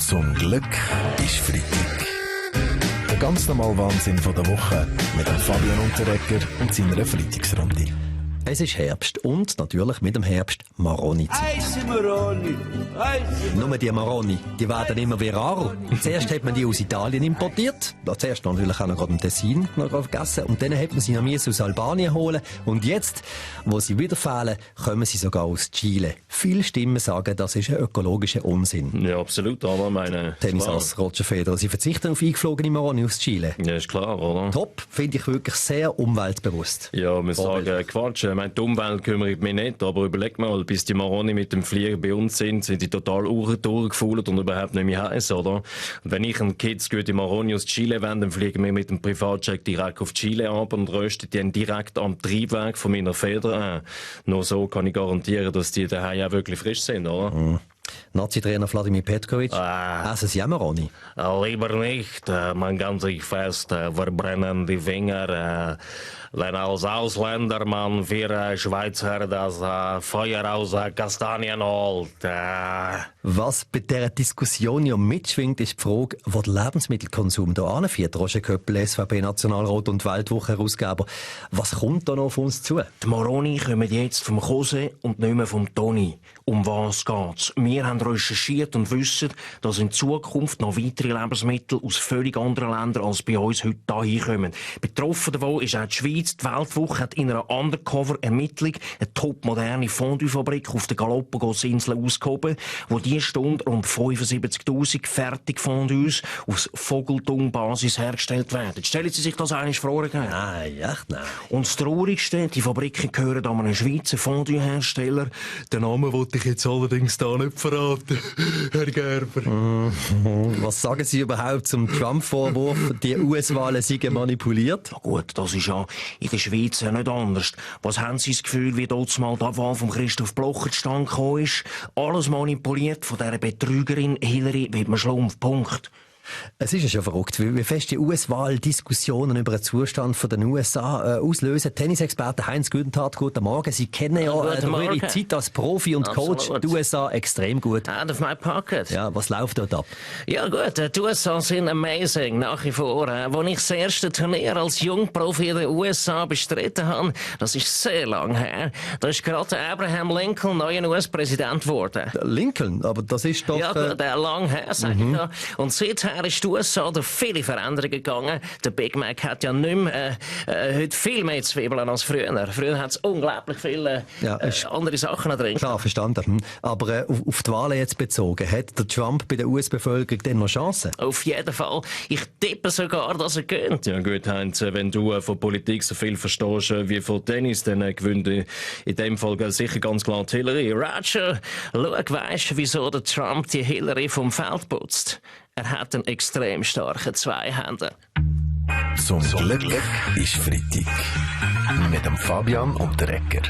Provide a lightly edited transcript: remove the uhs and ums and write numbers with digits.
Zum Glück ist Freitag. Der ganz normale Wahnsinn von der Woche mit dem Fabian Unterreger und seiner Freitagsrunde. Es ist Herbst und natürlich mit dem Herbst Maroni-Zeit. Nur die Maroni, die werden immer viraler. Zuerst hat man die aus Italien importiert. Zuerst natürlich auch noch gerade im Tessin noch gegessen. Und dann hat man sie noch aus Albanien holen. Und jetzt, wo sie wieder fehlen, kommen sie sogar aus Chile. Viele Stimmen sagen, das ist ein ökologischer Unsinn. Ja, absolut, aber meine... Tennisass Roger Federer, Sie verzichten auf eingeflogene Maroni aus Chile. Ja, ist klar, oder? Top, finde ich wirklich sehr umweltbewusst. Ja, wir sagen Quatsch. Ich meine, die Umwelt kümmert mich nicht, aber überleg mal, bis die Maroni mit dem Flieger bei uns sind die total durchgefault und überhaupt nicht mehr heiß, oder? Und wenn ich einen Kids gute Maroni aus Chile will, dann fliegen wir mit dem Privatjet direkt auf Chile ab und rösten die direkt am Triebwerk von meiner Feder an. Nur so kann ich garantieren, dass die daheim auch wirklich frisch sind, oder? Mhm. Nazi-Trainer Wladimir Petkovic, essen Sie auch Maroni? Lieber nicht. Man kann sich fest verbrennen die Finger. Wenn als Ausländer man für Schweizer das Feuer aus Kastanien holt. Was bei dieser Diskussion ja mitschwingt, ist die Frage, wo der Lebensmittelkonsum hier anführt. Roger Köppel, SVP-Nationalrat und Weltwoche-Herausgeber. Was kommt da noch auf uns zu? Die Maroni kommen jetzt vom Jose und nicht mehr vom Toni. Um was geht's? Wir haben recherchiert und wissen, dass in Zukunft noch weitere Lebensmittel aus völlig anderen Ländern als bei uns heute hier kommen. Betroffen davon ist auch die Schweiz. Die Weltwoche hat in einer Undercover-Ermittlung eine topmoderne Fondue-Fabrik auf den Galapagos-Inseln ausgehoben, wo die Stunde rund 75.000 Fertigfondues aus Vogeltung-Basis hergestellt werden. Stellen Sie sich das eigentlich vor? Nein, echt nein. Und das Traurigste, die Fabriken gehören an einen Schweizer Fondue-Hersteller. Den Namen wollte ich jetzt allerdings da nicht verraten, Herr Gerber. Was sagen Sie überhaupt zum Trump-Vorwurf, die US-Wahlen seien manipuliert? Ja gut, das ist ja in der Schweiz ja nicht anders. Was haben Sie das Gefühl, wie dort mal die Wahl von Christoph Blocher zustande gekommen ist? Alles manipuliert von dieser Betrügerin Hillary wie man Schlumpf. Punkt. Es ist ja schon verrückt, wie fest die US-Wahl-Diskussionen über den Zustand der USA auslösen. Tennisexperte Heinz Günthardt, guten Morgen. Sie kennen ja durch Ihre Zeit als Profi und Coach die USA extrem gut. Out of my pocket. Ja, was läuft dort ab? Ja gut, die USA sind amazing, nach wie vor. Als ich das erste Turnier als Jungprofi in den USA bestritten habe, das ist sehr lang her, da ist gerade Abraham Lincoln neuer US-Präsident geworden. Lincoln? Aber das ist doch... Ja gut, lang her, sag ich da. Und seither ist die USA durch viele Veränderungen gegangen. Der Big Mac hat ja nicht mehr, heute viel mehr Zwiebeln als früher. Früher hat es unglaublich viele andere Sachen drin. Klar, verstanden. Aber auf die Wahlen jetzt bezogen, hat der Trump bei der US-Bevölkerung denn noch Chancen? Auf jeden Fall. Ich tippe sogar, dass er gewinnt. Ja gut, Heinz, wenn du von Politik so viel verstehst wie von Tennis, dann gewinnt in dem Fall sicher ganz klar die Hillary. Roger, schau, weisst du, wieso der Trump die Hillary vom Feld putzt? Er hat einen extrem starken Zweihänder. Zum Glück ist Freitag. Mit dem Fabian Unterreger.